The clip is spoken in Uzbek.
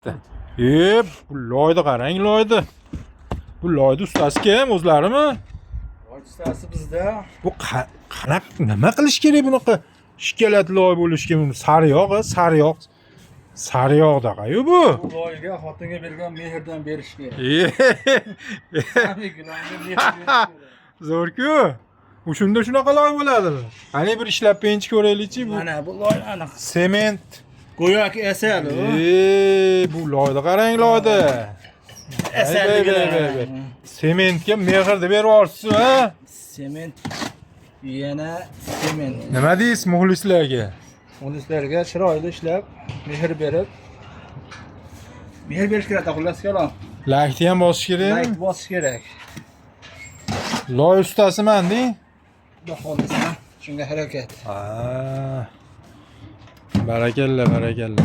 E, bu loyni qarang, loyni. Bu loyni ustasi kim? O'zlarimi? Ustasi bizda. Bu qanaqa, nima qilish kerak bunaqa shikelat loy bo'lishi mumkin? Sariyog', sariyog'. Sariyog'daqa-yu bu. Bu loyga xotinga bergan mehrdan berish kerak. E, Gilamga mehr berish kerak. Zo'r-ku. U shunda shunaqa loy bo'ladimi? Qani, bir ishlab pench ko'raylikchi bu. Mana bu loy aniq. Sement. Go'yoki asal u. E, bu loyni qarang, loyni. Asalligini. Bey, bey, bey, bey. Sementga mehr deb beryapsiz, ha? Sement, yana sement. Nima deysiz muxlislarga? Muxlislarga chiroyli ishlab, mehr berib, mehr berish kerak, xullas kalom. Laykni ham bosish kerakmi? Layk bosish kerak. Loy ustasiman deng. Xudo xohlasa, shunga harakat. Ha. Barakalla, barakalla.